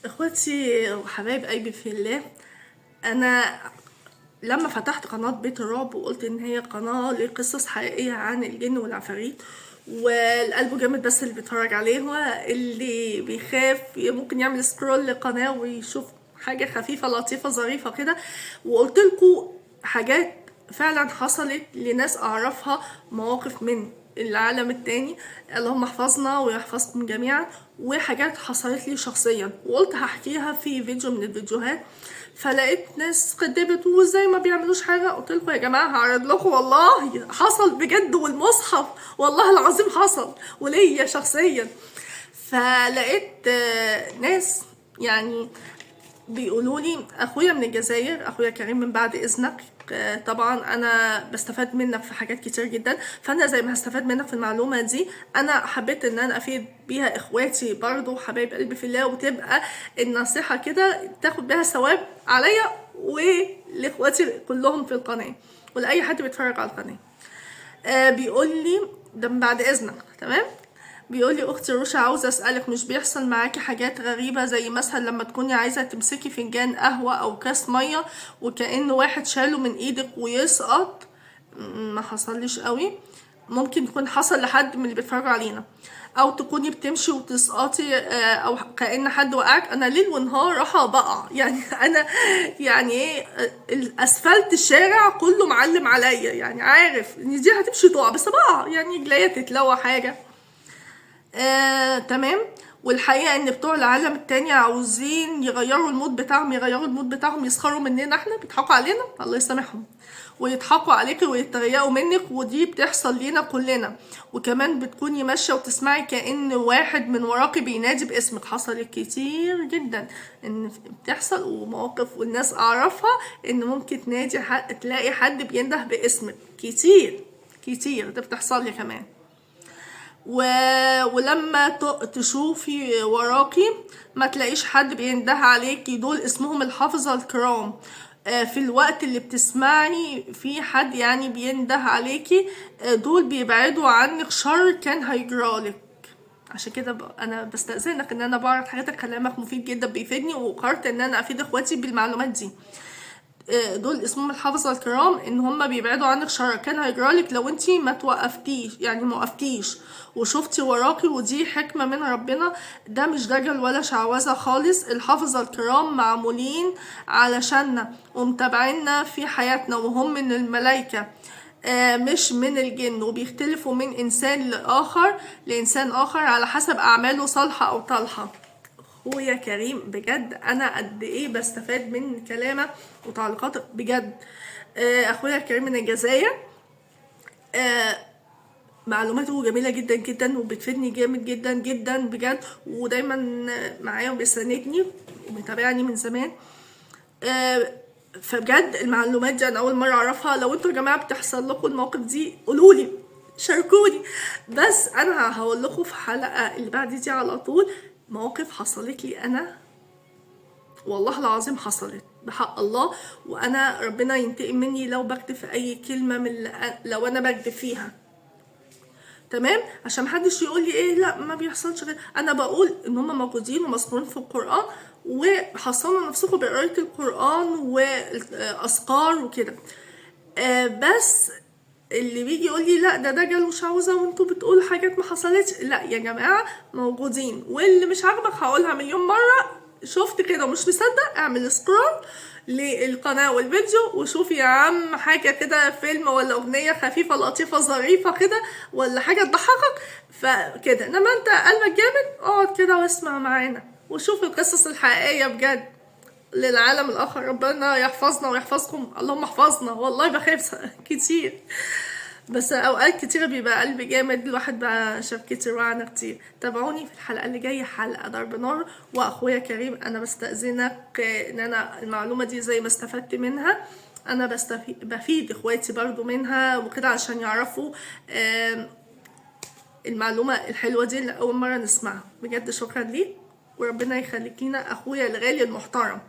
اخواتي وحبايب قلبي في الله، انا لما فتحت قناة بيت الرعب وقلت ان هي قناة لقصص حقيقية عن الجن والعفاريت، والقلب جامد بس اللي بيتفرج عليها، اللي بيخاف ممكن يعمل scroll للقناة ويشوف حاجة خفيفة لطيفة ظريفة كده. وقلت لكم حاجات فعلا حصلت لناس اعرفها، مواقف من العالم التاني، اللهم احفظنا ويحفظكم جميعا، وحاجات حصلت لي شخصيا وقلت هحكيها في فيديو من الفيديوهات. فلقيت ناس كدبت وازاي ما بيعملوش حاجة. قلت لكم يا جماعة هعرض لكم، والله حصل بجد، والمصحف والله العظيم حصل وليا شخصيا. فلقيت ناس يعني بيقولوا لي، اخويا من الجزائر، اخويا كريم من بعد اذنك، طبعا انا بستفاد منك في حاجات كتير جدا، فانا زي ما هستفاد منك في المعلومة دي انا حبيت ان انا افيد بيها اخواتي برضو وحبايب قلبي في الله، وتبقى النصيحة كده تاخد بيها ثواب عليا ولاخواتي كلهم في القناة ولاي حد بيتفرج على القناة. بيقول لي ده من بعد اذنك، تمام. بيقول لي اختي روشا عاوزه اسالك، مش بيحصل معاكي حاجات غريبة زي مثلا لما تكوني عايزه تمسكي فنجان قهوة او كاس مية وكأن واحد شاله من ايدك ويسقط؟ ما حصليش قوي، ممكن يكون حصل لحد من اللي بيتفرجوا علينا. او تكوني بتمشي وتسقطي، او كأن حد وقعك. انا ليل ونهار راحة بقع يعني انا يعني ايه، الاسفلت الشارع كله معلم عليا، يعني عارف ان دي هتمشي تقع، بس بقع يعني رجليا تتلوى حاجة. تمام. والحقيقة ان بتوع العالم التاني عاوزين يغيروا ال mood بتاعهم، يغيروا ال mood بتاعهم، يسخروا مننا احنا، بيضحكوا علينا الله يسامحهم، ويضحكوا عليكي ويتريقوا منك، ودي بتحصل لينا كلنا. وكمان بتكوني ماشية وتسمعي كأن واحد من وراكي بينادي باسمك. حصلت كتير جدا ان بتحصل، ومواقف والناس اعرفها ان ممكن تنادي حد، تلاقي حد بينده باسمك كتير كتير، ده بتحصل لي كمان. ولما تشوفي وراكي ما تلاقيش حد بينده عليكي، دول اسمهم الحافظة الكرام. في الوقت اللي بتسمعي في حد يعني بينده عليكي، دول بيبعدوا عنك شر كان هيجرالك. عشان كده انا بستأذنك ان انا بعرض حاجاتك، كلامك مفيد جدا بيفيدني، وقررت ان انا افيد اخواتي بالمعلومات دي. دول اسمهم الحافظة الكرام، ان هم بيبعدوا عنك شر كان هيجرالك لو انتي ما توقفتيش، يعني ما وقفتيش وشفتي وراكي. ودي حكمة من ربنا، ده مش دجل ولا شعوذة خالص. الحافظة الكرام معمولين علشاننا ومتابعينا في حياتنا، وهم من الملائكة، مش من الجن، وبيختلفوا من انسان لآخر، لإنسان آخر على حسب أعماله صالحة أو طالحة. اخويا كريم بجد انا قد ايه بستفاد من كلامك وتعليقاتك بجد. اخويا كريم من الجزائر، معلوماته جميلة جدا جدا وبتفيدني جامد جدا جدا بجد، ودايما معايا وبيساندني ومتابعني من زمان. فبجد المعلومات دي انا اول مرة اعرفها. لو انتوا يا جماعة بتحصل لكم المواقف دي قولولي، شاركوني. بس انا هقول لكم في حلقة اللي بعد دي على طول مواقف حصلت لي انا، والله العظيم حصلت بحق الله، وانا ربنا ينتقم مني لو بكتب في اي كلمة من لو انا بكتب فيها، تمام؟ عشان محدش يقول لي ايه لا ما بيحصلش غير. انا بقول ان هم موجودين ومذكورين في القرآن، وحصنوا نفسكم بقرايه القرآن واذكار وكده. بس اللي بيجي يقول لي لا ده دجل وشعوذه وانتوا بتقولوا حاجات ما حصلتش، لا يا جماعة موجودين. واللي مش عاجبك هقولها مليون مرة، شفت كده ومش مصدق اعمل scroll للقناة والفيديو وشوف يا عم حاجة كده، فيلم ولا اغنية خفيفة لطيفة ظريفة كده ولا حاجة تضحكك فكده. انما انت قلبك جامد اقعد كده واسمع معانا وشوف القصص الحقيقية بجد للعالم الاخر. ربنا يحفظنا ويحفظكم، اللهم احفظنا. والله بخاف كتير، بس اوقات كتيرة بيبقى قلبي جامد، الواحد بقى شاف كتير وعنا كتير. تابعوني في الحلقة اللي جاية، حلقة ضرب نار. واخويا كريم انا بستأذنك ان انا المعلومة دي زي ما استفدت منها انا بفيد اخواتي برضو منها وكده، عشان يعرفوا المعلومة الحلوة دي اللي اول مرة نسمعها. بجد شكرا ليك وربنا يخليك لينا اخويا الغالي المحترم.